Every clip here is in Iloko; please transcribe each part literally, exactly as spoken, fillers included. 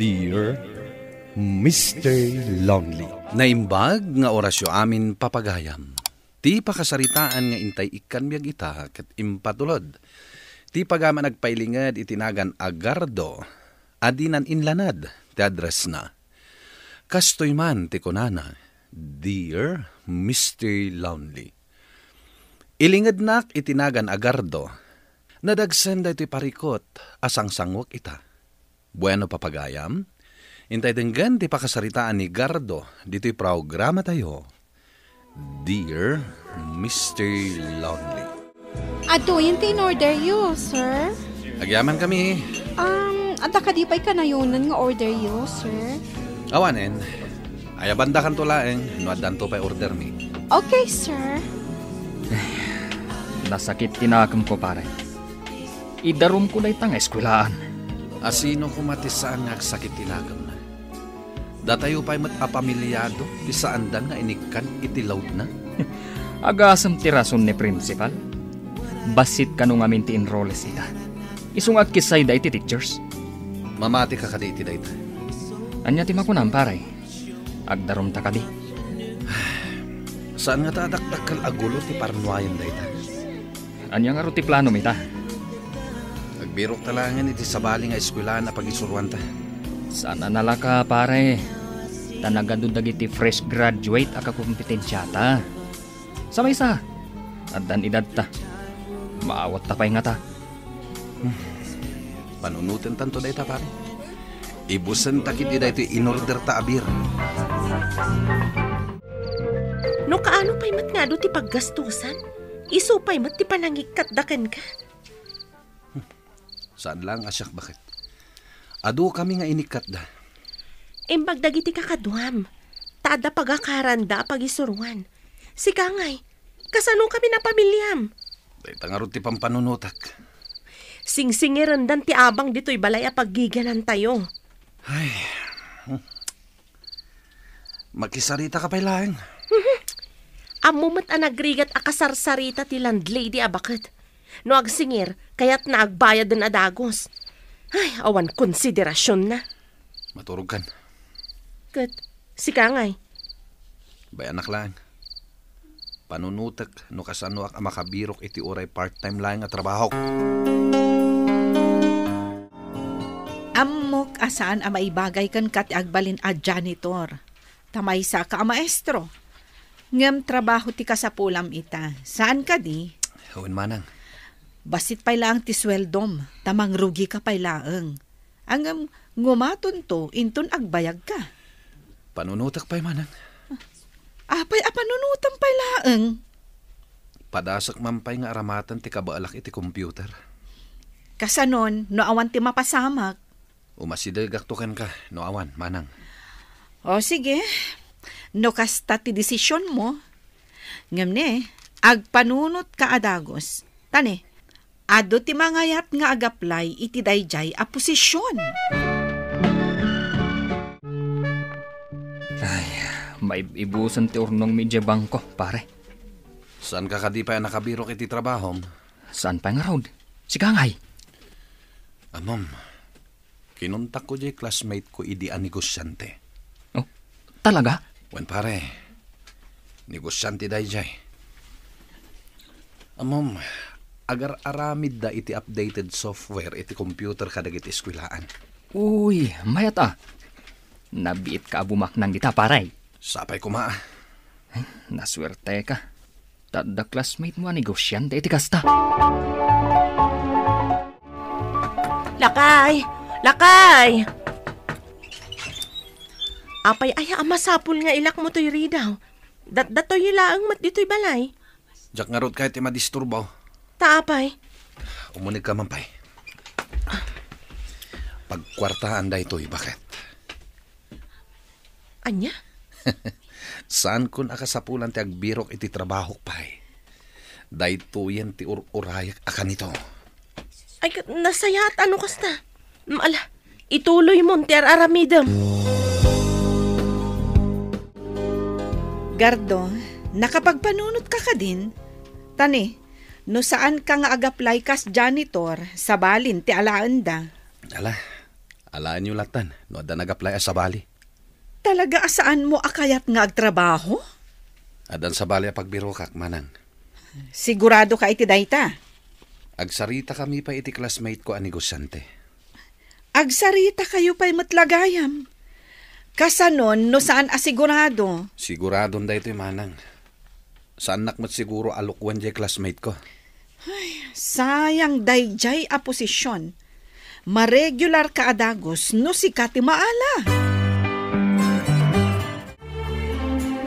Dear Mister Lonely. Naimbag nga orasyo amin, papagayam. Ti pakasaritaan nga intay ikkan biag ita ket impatulod. Ti pagaman agpailinged iti nagan a Gardo a dinan inlanad ti addressna. Kastoy man ti kunana, "Dear Mister Lonely." Ilingednak iti nagan a Gardo. Nadagsen daytoy parikut a sangsanguek ita. Bueno, papagayam, intay denggen ti pakasaritaan ni Gardo ditoy programatayo, Dear Mister Lonely. Adtoyen ti in-order yo, sir. Agyamankami. Um, adda kadi pay kanayonan nga order yo, sir? Awanen. Ayabandakanto laeng no addanto pay ordermi. Okay, sir. Nasakit ti nakemko, pare. Idarumko dayta nga eskuelaan. Asino koma ti saan nga agsakit ti nakem? Datayo pay met a pamilyado ti saandan nga inikkan iti loadna. Agasem ti rason ni Principal. Bassit kano ngamin ti enrollees ita. Isu nga agkissayda iti teachers. Mamati ka kadi iti dayta? Ania ti makunam, pare? Agdarumta kadi? Saan ngata a dakdakkel a gulo ti parnuayen dayta? Ania ngarud ti planom ita? Agbirokta laengen iti sabali nga eskuelaan a pagisuroanta. Saan a nalaka, pare. Ta nagadu dagiti fresh graduate a kakompetensiata. Sa maysa, addan edadta. Maawatta pay ngata. Hmm. Panunotentanto dayta, pare. Ibusenta ketdi daytoy in-orderta a beer. No kaano pay met nga adu ti paggastusan, isu pay met ti panangikkatda kenka. Saan laeng a siak, baket. Adukami nga inikkatda. Imbag dagiti kakaduam, ta adda pagakaranda a pagisuroan. Sika ngay, kasano kami a pamiliam? Dayta ngarud ti pampanunotek. Singsingirendan ti abang ditoy balay a paggiganantayo. Ay. Makisarita ka pay laeng. Ammo met a nagrigat a kasarsarita ti landlady a baket. No agsingir, kayatna agbayaden a dagus. Ay, awan konsiderasionna. Maturogkan. Ket, sika ngay? Bayanak laeng. Panunotek no kasanoak a makabirok iti uray part-time laeng a trabahok. Ammok a saan a maibagay kenka ti agbalin a janitor, ta maysaka a maestro. Ngem trabaho ti kasapulam ita, saan kadi? Wen, manang. Bassit pay laeng ti sueldom, ta mangrugika pay laeng. Ngem ngumatonto inton agbayagka. Panunotek pay, manang. Apay a panunotem pay laeng? Padasek man pay nga aramaten ti kabaelak iti computer. Kasanon, no awan ti mapasamak? Umasidegakto kenka, no awan, manang. O, sige. No kasta ti desisionmo. Ngem ne, agpanunotka a dagus. Ta ne, adu ti mangayat nga agaplay iti daydiay a posision. Ay, maib-ibusen ti urnongmi idiay bangko, pare. Saanka kadi pay a nakabirok iti trabahom? Saan pay ngarud? Sika ngay? Ammom, kinuntakko diay classmate ko idi a negosiante. Oh, talaga? Wen, pare, negosiante daydiay. Ammom, agar-aramidda iti updated software iti computer kadagiti eskuelaan. Uy, mayat a. Nabiitka a bumaknang dita, pare. Sapay koma. Ay, nasuerteka. Ta adda classmate mo a negosiante iti kasta. Lakay! Lakay! Apay aya a masapul nga ilakmo toy ridaw? Datdatoy laeng met ditoy balay. Diak ngarud kayat ti madisturbo. Ta apay? Umunegka man pay. Pagkuartaan daytoy, baket. Ania? Saankon a kasapulan ti agbirok iti trabahok pay. Daytoyen ti ur-urayak a kanito. Ay, ket nasayaat a no kasta. Mm, ala, ituloymon ti ar-aramidem. Gardo, nakapagpanunotka kadin? Ta ne, no saanka nga agaplay kas janitor, sabalin ti alaenda. Ala, Alaenyo lattan no adda nag-apply a sabali. Talaga a saanmo a kayat nga agtrabaho? Addan sabali a pagbirokak, manang. Sigurado ka iti dayta? Agsarita kami pay iti classmate ko a negosiante. Agsarita kayo pay met la gayam. Kasanon no saan a sigurado? Siguradon daytoy, manang. Saannak met siguro a lukwan jay classmate ko. Ay, sayang dayjay a posisyon. Maregular ka a dagus no sika ti maala.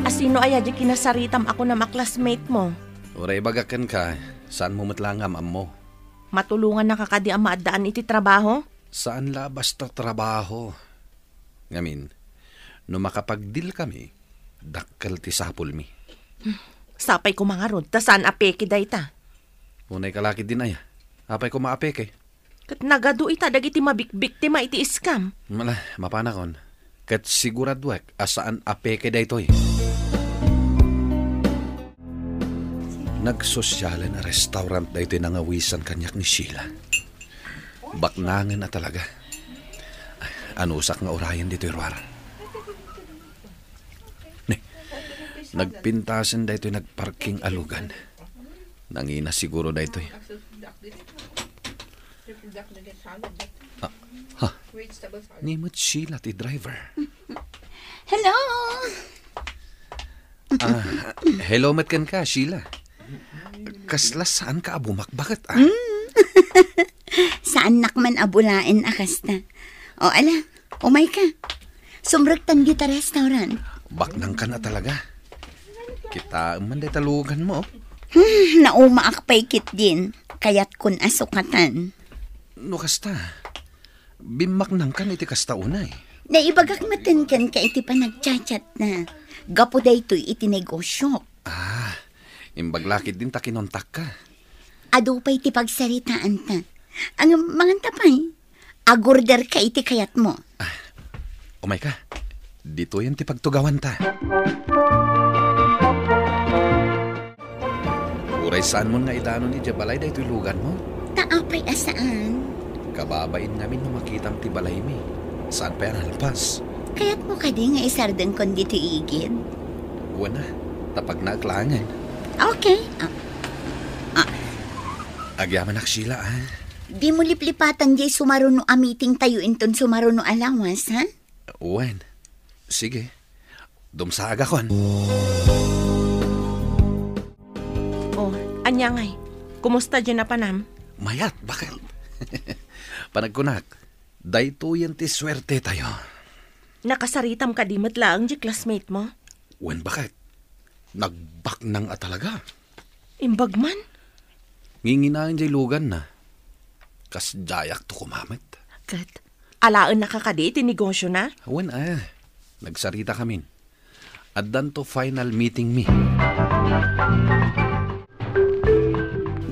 Asino aya di kinasaritam a kunam a classmate mo? Uray ibagak kenka, saanmo met la nga am-ammo. Matulongannaka kadi a maaddaan iti trabaho? Saan la basta trabaho. Ngamin, no makapagdil kami, dakkel ti sapulmi. Sapay ko mangarud, ta saan a peke dayta. Unay ka lakid din aya. Apay ko maapeke? Ket nagadu ita dagiti mabikbiktima iti scam. Mala, mapanakon. Ket siguraduek a saan a peke daytoy. Nagsosialen a restaurant daytoy nangawisan kaniak ni Sheila. Baknangen a talaga. Anusak nga urayen ditoy ruar. Ne, nagpintasen daytoy nagparking a lugan. Nangina siguro daytoy. Ah, ha? Ni met Sheila ti driver. Hello! Ah, hello met kenka, Sheila. Kasla saan ka a bumakbaket, ah? Mm. Saannak man a bulaen a kasta. O, ala, umay ka. Sumrektan dita restaurant. Baknangkan a talaga. Kitaem man dayta lugan mo. Hmm, naumaak pay ketdin. Kayatkon a sukatan. No kasta, bimmaknangkan iti kasta unay. Naibagak metten kenka iti panagchatchat na. Gapu daytoy iti negosyo. Ah, imbag lakid din ta kinontakka. Adu pay ti pagsaritaanta. Ang manganta pay. Agorder ka iti kayatmo. Ah, umay ka. Ditoyen ti pagtugawanta. Uray saanmon nga idanon idiay balay daytoy luganmo? Ta apay a saan? Kababain ngamin no makitam ti balaymi. Saan pay a nalpas? Kayatmo kadi nga isardengkon ditoy igid? Wen a, ta pagnaek laengen. Okay. Ah. Ah. Agyamanak, Sheila, ah. Dimo liplipatan diay sumaruno a meeting tayo inton sumaruno a lawas, ha? Wen. Sige. Dumsaagakon. Oh, ania ngay? Kumusta diay napanam? Mayat, baket. Panagkunak, daytoyen ti suerte tayo. Nakasaritam kadi met laeng diay classmate mo? Wen, baket. Nagbaknang a talaga. Imbag man? Nginginaen diay luganna. Kasdiayak to kumamet. Ket, alaennaka kadi iti negosyona? Wen a, nagsarita kamin. Addanto final meeting mi.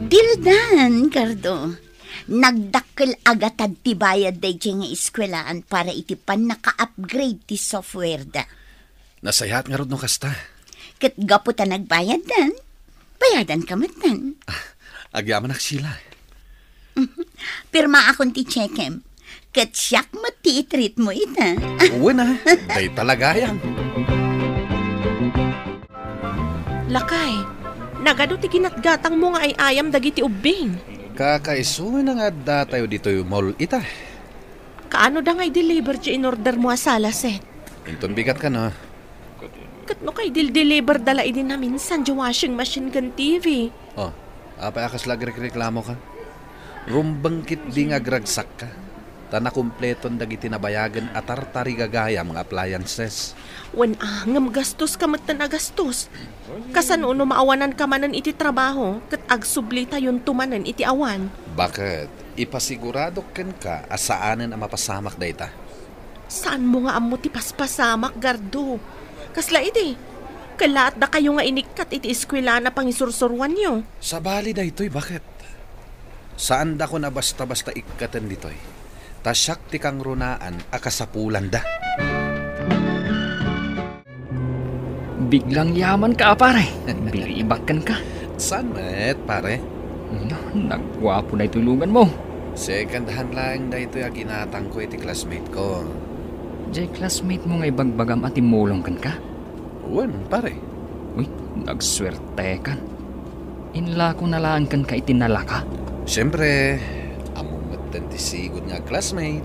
Dildan, Gardo. Nagdakkel a gatad ti bayad daydiay nga eskuelaan para iti pannaka-upgrade ti software da. Nasayaat ngarud no kasta. Ket gapu ta nagbayaddan, bayadanka metten. Ah, agyamanak, Sheila. Pirmaakon ti chekem. Ket siak met ti i-treat mo ita. Wen a, dayta la gayam. Lakay, nagadu ti ginatgatangmo nga ay-ayam dagiti ubbing. Kakaisuan a nga adda tayo ditoy mall ita. Kaano da nga i-deliver ti inorder mo a sala set? Inton bigat ka, no? Ket no kay dil-deliver da la idi naminsan ti washing machine ken T V? Oh, apay a kasla agrekreklamo ka? Rumbeng ketdi nga agragsakka, ta nakumpleton dagiti nabayagen a tartarigagayam nga appliances. Wen a, ngem gastoska metten a gastos. Kasano no maawananka manen iti trabaho, ket agsublitayonto manen iti awan? Baket, ipasiguradok kenka a saanen a mapasamak dayta. Saanmo nga ammo ti paspasamak, Gardo? Kasla idi, kellaat dakayo nga inikkat iti eskuelaan a pangisursuruanyo. Sabali daytoy, baket. Saandakon a basta-basta ikkaten ditoy, ta siak ti kangrunaan a kasapulanda. Biglang yaman ka, a, pare. Biribak kenka. Saan met, pare? No, nagguapo daytoy lugan mo. Second hand laeng daytoy a ginatangko iti classmate ko. Jay classmate mo nga ibagbagam a timmulong kenka? Wen, pare. Uy, nagsuertekan. Inlako na laeng kenka iti nalaka? Siyempre, ammom metten ti sigud nga classmate.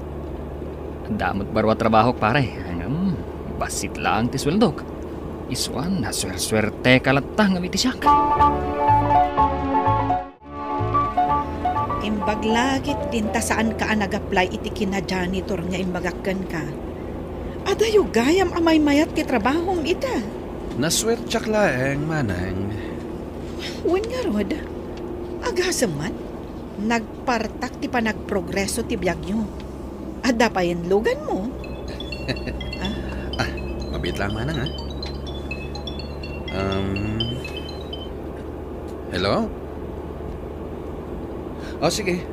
Adda met baro a trabahok, pare. Ngem, bassit laeng ti sueldok. Isuan, nasuersuerteka latta ngem iti siak. Imbag la ketdin ta saanka a nag-apply iti kina-janitor nga imbagak kenka. Adayo gayam a maymayat ti trabahom ita. Nasuertiak laeng, manang. Wen ngarud, agasem man, nagpartak ti panagprogreso ti biagyo. Adda payen luganmo? Ah? Ah, mabiit lang, manang, ha? Um, hello? O, sige.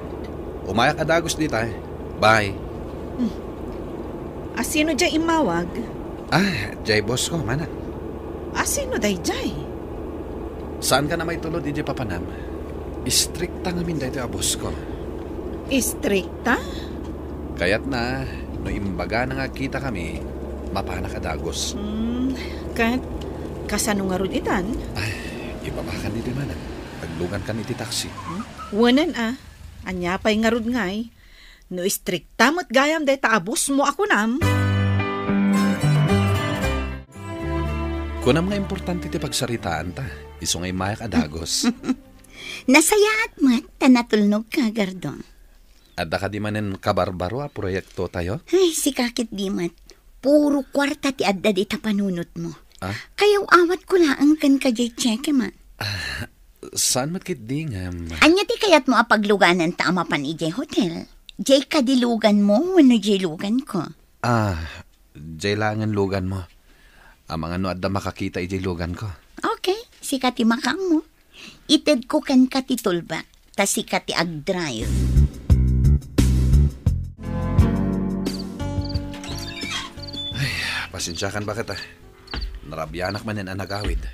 Umayak a dagus dita. Bye. Hmm. Asino jay immawag? Ah, jay boss ko, manang. Asino dayjay? Saanka a maitulod idiay papanam? Istrikta ngamin daytoy a boss ko. Istrikta? Kayatna, no imbagana nga agkitakami, mapanak a dagus. Hmm, ket kasano ngarud itan? Ay, ibabakan ditoy, manang. Aglugankan iti taxi. Hmm? Wenen a. Ania pay ngarud ngay? No istrikta met gayam dayta a boss mo a kunam. Kunam nga importante ti pagsaritaanta, isu nga immayak a dagus. Nasayaat met ta natulnogka, Gardo. Adda kadi manen kabarbaro a proyektotayo? Ay, sika ket di met. Puro kuarta ti adda dita panunotmo. Ah? Kayaw-awatko laeng kenka jay cheque, man. Ah, saan met ketdi ngem? Ania ti kayatmo a paglugananta a mapan idiay hotel? Jay kadi luganmo wenno jay luganko? Ah, jay laengen luganmo. Amangan no adda makakita idiay luganko. Okay, sika ti makaammo. Itedko kenka ti tulbak, ta sika ti agdrive. Ay, pasensiakan baket, a. Narabianak manen a nagawid.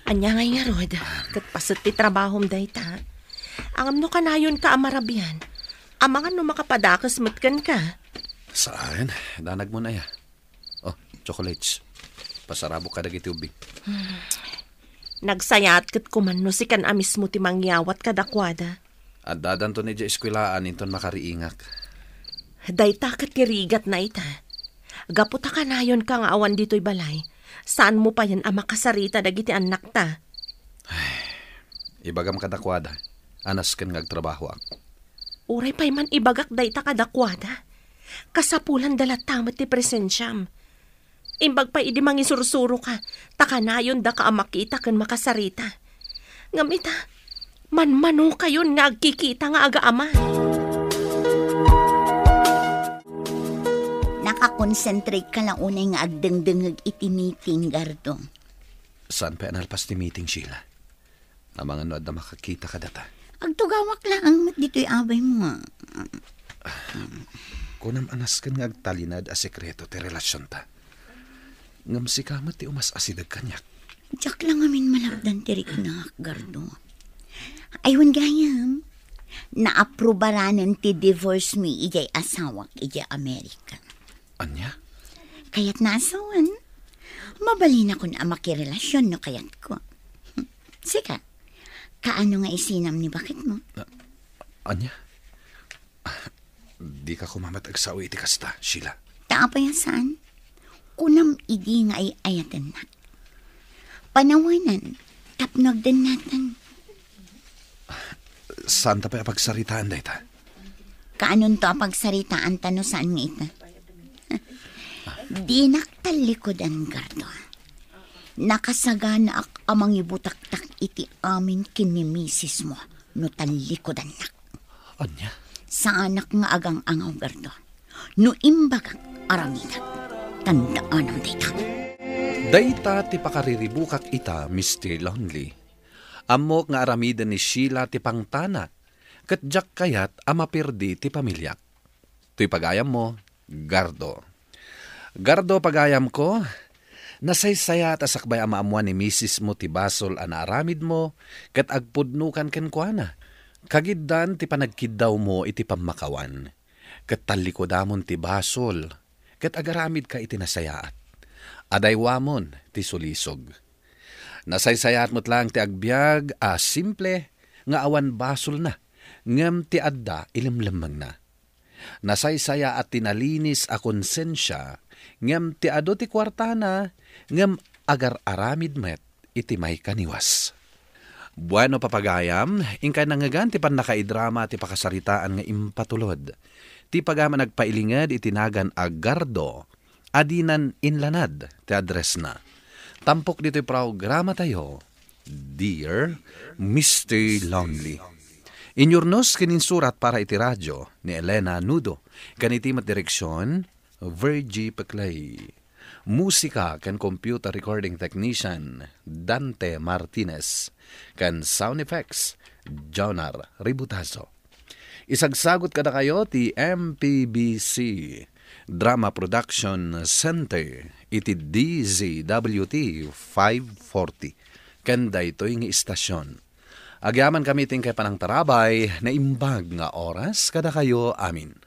Ania ngay ngarud, ket paset ti trabahom dayta. Ngem no kanayonka a marabian, amangan no makapadakes met kenka. Saan? Danagmon aya. Oh, chocolates. Pasarabok kadagiti ubbing. Nagsayaat ket kuman no sikan a mismo ti mangyawat kadakuada. Addadanton idiay eskuelaan inton makariingak. Dayta ket ti rigatna ita. Gapu ta kanayonka nga awan ditoy balay, saanmo payen a makasarita dagiti annakta. Ibagam kadakuada a nasken nga agtrabahoak. Uray pay man ibagak dayta kadakuada, kasapulanda latta met ti presensiam. Imbag pay idi mangisursuroka, ta kanayondaka a makita ken makasarita. Ngem ita, manmanokayon nga agkikita nga agaama. Nakakonsentrate ka la unay nga agdengdengngeg iti meeting, Gardo. Saan pay a nalpas ti meeting, Sheila? Amangan no adda makakita kadata. Agtugawak laeng met ditoy abaymo. Kunam a nasken nga agtalinaed a sekreto ti relasionta. Ngem sika met ti umas-asideg kaniak. Diak la ngamin malapdan ti riknak, Gardo. Ay, wen gayam, naaprobaranen ti divorce mi idiay asawak idiay Amerika. Ania? Kayatna a sawen, mabalinakon a makirelasion no kayatko. Sika, kaano nga isinam ni baketmo? A-, ania? Dika koma met agsao iti kasta, Sheila. Ta apay a saan? Kunam idi nga ay-ayatennak. Panawanan, tapno agdennatan. Saanta pay a pagsaritaan dayta? Kaanonto a pagsaritaanta no saan nga ita? Dinak tallikudan, Gardo. Nakasaganaak a mangibutaktak iti amin ken ni misismo no tallikudannak. Ania? Saanak nga agang-angaw, Gardo. No imbagak, aramidak. Tandaanam dayta. Dayta ti pakariribukak ita, Mister Lonely. Ammok nga aramiden ni Sheila ti pangtanak, ket diak kayat a maperdi ti pamiliak. Toy pagayammo, Gardo. Gardo, pagayamko, nasaysayaat a sakbay a maammoan ni misismo ti basol a naaramidmo ket agpudnokan kenkuana. Kagiddan ti panagkiddawmo iti pammakawan, ket tallikodamon ti basol, ket agaramidka iti nasayaat. Adaywamon ti sulisog. Nasaysayaat met laeng ti agbiag a simple nga awan basolna, ngem ti adda ilemlemmengna. Nasaysayaat ti nalinis a konsensia, ngem ti adu ti kuartana, ngem agar-aramid met iti maikaniwas. Bueno, papagayam, inkay nangngegan ti pannakaidrama ti pakasaritaan nga impatulod. Ti pagayam a nagpailinged iti nagan a Gardo, adinan inlanad ti addressna. Tampok ditoy programatayo, Dear Mister Lonely. Inyurnos ken insurat para iti radio ni Elena Nudo, ken iti met direksion, Virgie Peclay. Musika ken computer recording technician, Dante Martinez. Ken sound effects, Jonar Ributazo. Isagsagot kadakayo ti M P B C Drama Production Center iti D Z W T five forty. Ken daytoy nga istasyon, agyamankami ti inkay panangtarabay, naimbag nga oras kadakayo amin.